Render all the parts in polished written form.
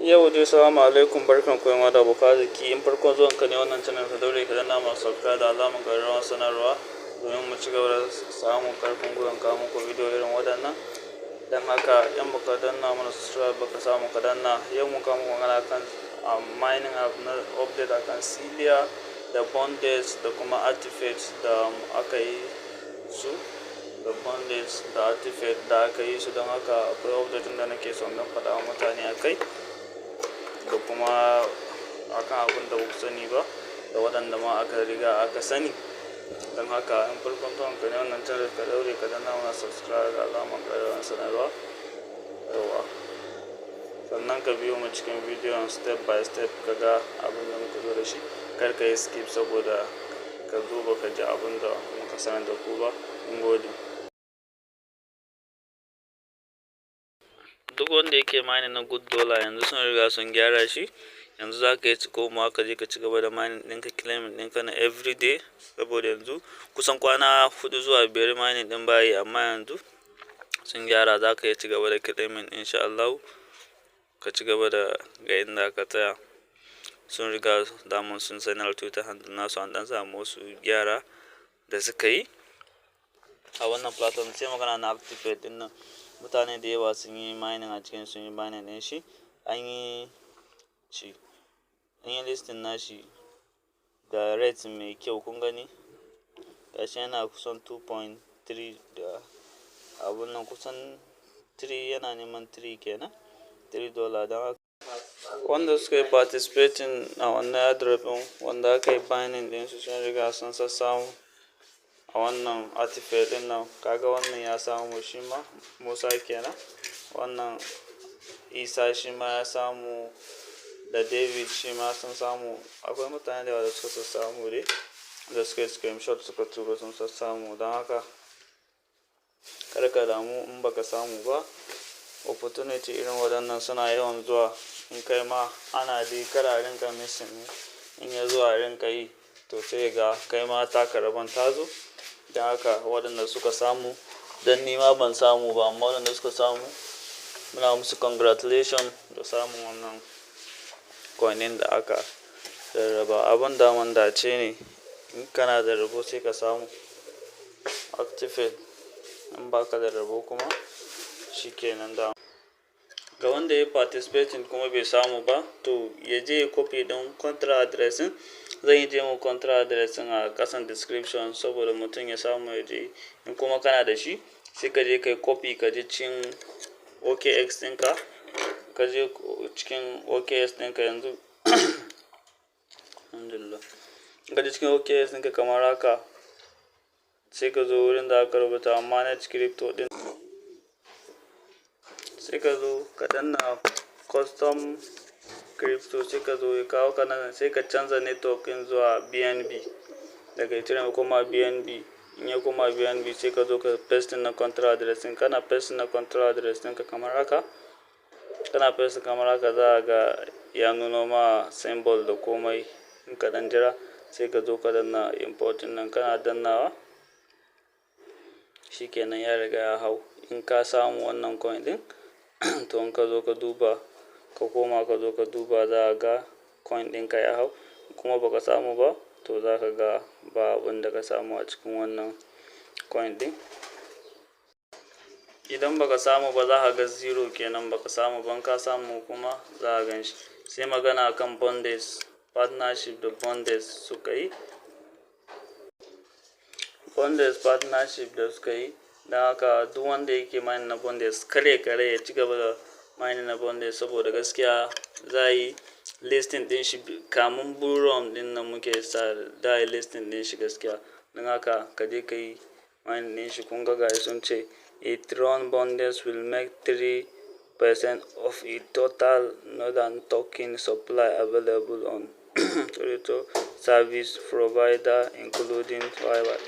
Yau dai, salamu alaikum, barkan ku yan da abokan arziki. In farkon zuwan ka ne wannan channel, ka daure ka danna mana subscribe da alamar ƙararrawar sanarwa domin mu ci gaba da samun ƙarfin gwiwan kawo muku bidiyo irin waɗannan. Don haka in baka danna mana subscribe baka samu ka danna. Yau mun kawo muku magana kan mining app na update akan Celia da Bondex da kuma Artifact da aka yi su, da Bondex da Artifact da aka yi su. Don haka akwai update da nake son don faɗa wa mutane a kai da kuma akan abin da baku sani ba da waɗanda ma aka riga aka sani. Don haka in farkon zuwan ka ne wannan channel, ka daure ka danna mana subscribe da alamar ƙararrawar sanarwa. Yawwa, sannan ka biyo mu cikin bidiyon step by step ka ga abin da muka zo da shi. Kar ka yi skip saboda ka zo baka ji abin da muka sanar da ku ba. Mun gode. Duk wanda yake mining na Good Dollar, yanzu sun riga sun gyara shi. Yanzu za ka yi komawa ka je ka ci gaba da mining ɗinka, claiming ɗinka na everyday, saboda yanzu kusan kwana 4 zuwa 5 mining ɗin bayi, amma yanzu sun gyara, za ka iya ci gaba da claiming insha Allahu. Ka ci gaba da ga inda ka tsaya. Sun riga daman sun sanar Twitter handle nasu an ɗan samu wasu gyara da suka yi a wannan platform. Sai magana na Activate ɗin nan, mutane da yawa sun yi mining a cikin, sun yi mining ɗin shi, an yi shi, an yi listing nashi da rate mai kyau. Kun gani, gashi yana kusan 2.3 da abun nan, kusan 3, yana neman 3 kenan, $3. Don haka wanda suka yi participating a wannan airdrop ɗin, wanda aka yi mining ɗin su, sun riga sun sassamu a wannan Artifact ɗin nan. Kaga wannan ya samu shi ma, Musa kenan, wannan Isa shi ma ya samu, da David shi ma sun samu. Akwai mutane da yawa da suka samu dai, da suka yi screenshot suka turo, sun samu. Don haka kar ka damu in baka samu ba. Opportunity irin waɗannan suna yawan zuwa. In kai ma ana dai kar a rinka missing ne, in ya zo a rinka yi, to sai ga kai ma taka rabon ta zo. Don haka waɗanda suka samu, don ni ma ban samu ba, amma waɗanda suka samu muna musu congratulation da samun wannan coin ɗin da aka rarraba. Abun daman dace ne, in kana da rabo sai ka samu Activate, in baka da rabo kuma shi kenan dama. Ga wanda ya yi participating kuma bai samu ba, to ya je ya copy ɗin contract address ɗin. Zan yi je mu contract address ɗin a ƙasan description saboda mutum ya samu ya je. In kuma kana da shi, sai ka je ka yi copy, ka je cikin OKX ɗinka, ka je cikin OKX ɗinka yanzu. Alhamdulillah. Ka je cikin OKX ɗinka kamar haka, sai ka zo wurin da aka rubuta manage crypto ɗin. Sai ka zo ka danna custom crypto, sai ka zo ya kawo ka nan, sai ka canza network ɗin zuwa BNB. Daga Ethereum ya koma BNB. In ya koma BNB, sai ka zo ka paste na contract address ɗin. Kana paste na contract address ɗinka kamar haka. Kana paste kamar haka, za a ga ya nuno ma symbol da komai. In ka ɗan jira, sai ka zo ka danna import ɗin nan, kana dannawa, shi kenan ya riga ya hau. In ka samu wannan coin ɗin, to in ka zo ka duba, ka koma ka zo ka duba, za a ga coin ɗinka ya hau. Kuma baka samu ba, to za ka ga ba abin da ka samu a cikin wannan coin ɗin. Idan baka samu ba, za ka ga zero kenan, baka samu ba. In ka samu kuma, za a gan shi. Sai magana akan Bondex partnership da Bondex suka yi. Bondex partnership da suka yi. Don haka duk wanda yake mining na Bondex, kar ya karaya, ya ci gaba da mining na Bondex, saboda gaskiya za a yi listing ɗin shi kamun bull run ɗin nan muke sa da yi listing ɗin shi gaskiya. Don haka ka je ka yi mining ɗin shi. Kun ga gashi sun ce Tron Bondex will make 3% of a total Northern token supply available on crypto service provider, including Fiverr.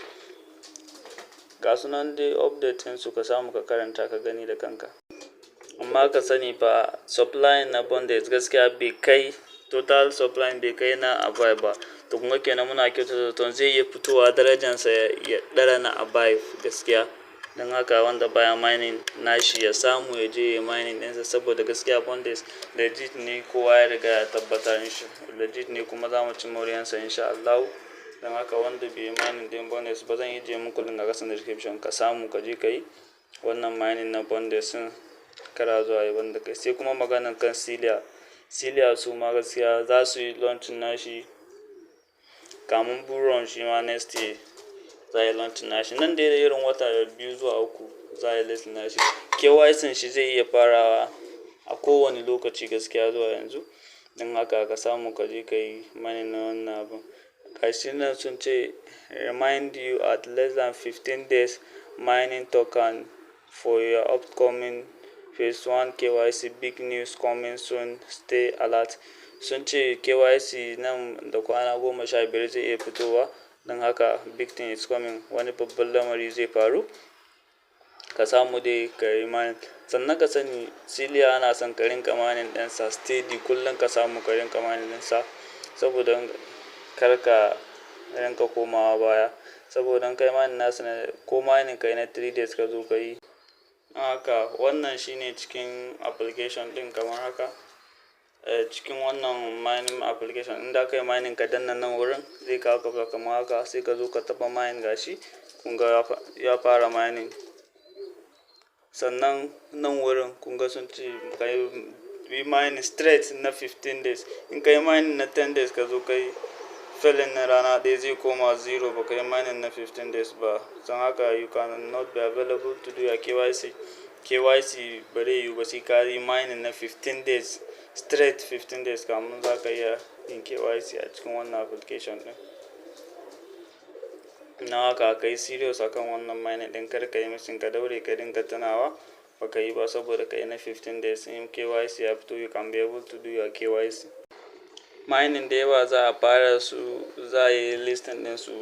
Ga su nan dai update ɗin su, ka samu ka karanta ka gani da kanka. Amma ka sani fa, supply na Bondex gaskiya bai kai, total supply bai kai na Avive ba. To kuma kenan muna kyautata zaton zai iya fitowa darajansa ya ɗara na Avive gaskiya. Don haka wanda baya mining nashi ya samu ya je ya mining ɗinsa, saboda gaskiya Bondex legit ne, kowa ya riga ya tabbatar legit ne, kuma za mu ci moriyarsa insha Allahu. Don haka wanda bai yi mining ɗin Bondex ba, zan ajiye muku link a ƙasan description, ka samu ka je ka yi wannan mining na Bondex ɗin, kar a zo a yi banda kai. Sai kuma maganan kan Celia. Celia su ma gaskiya za su yi launching nashi kamun bull run, shi ma next year za a yi launching nashi. Nan dai da irin wata 2 zuwa 3 za a yi listing nashi. KYC shi zai iya farawa a kowane lokaci gaskiya zuwa yanzu. Don haka ka samu ka je ka yi mining na wannan abun. Gashi nan sun ce, "Remind you at less than 15 days mining token for your upcoming phase 1 KYC. Big news coming soon, stay alert." Sun ce KYC nan da kwana 15 zai iya fitowa. Don haka big thing is coming, wani babban lamari zai faru. Ka samu dai ka yi mining. Sannan ka sani, Celia ana son ka rinƙa mining ɗinsa steady kullum, ka samu ka rinƙa mining ɗinsa saboda kar ka rinƙa komawa baya. Saboda in kai mining nasu ko mining kai na 3 days ka zo ka yi. Don haka wannan shine cikin application ɗin kamar haka. Eh, cikin wannan mining application, in da ka yi mining, ka danna nan wurin, zai kawo ka kamar haka, sai ka zo ka taɓa mine. Gashi kun ga ya fara mining. Sannan nan wurin kun ga sun ce ka yi mining straight na 15 days. In ka yi mining na 10 days, ka zo ka yi failing na rana ɗaya, zai koma zero, ba ka yi mining na 15 days ba. Don haka you cannot be available to do your KYC. KYC ba zai yiwu ba sai ka yi mining na 15 days straight, 15 days kamun za ka iya yin KYC a cikin wannan application ɗin. Na haka ka yi serious akan wannan mining ɗin, kar ka yi missing, ka daure ka dinga tunawa ba ka yi ba, saboda ka yi na 15 days. In KYC ya fito, you can be able to do your KYC. Mining da yawa za a fara su, za a yi listing ɗin su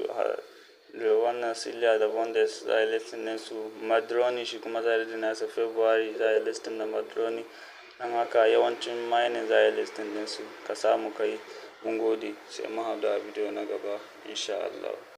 da wannan Celia da Bondex za a yi listing ɗin su. Madroni shi kuma za a yi nasa February, za a yi listing na Madroni. Don haka yawancin mining za a yi listing ɗin su, ka samu ka yi. Mun gode, sai mun haɗu a bidiyo na gaba insha Allah.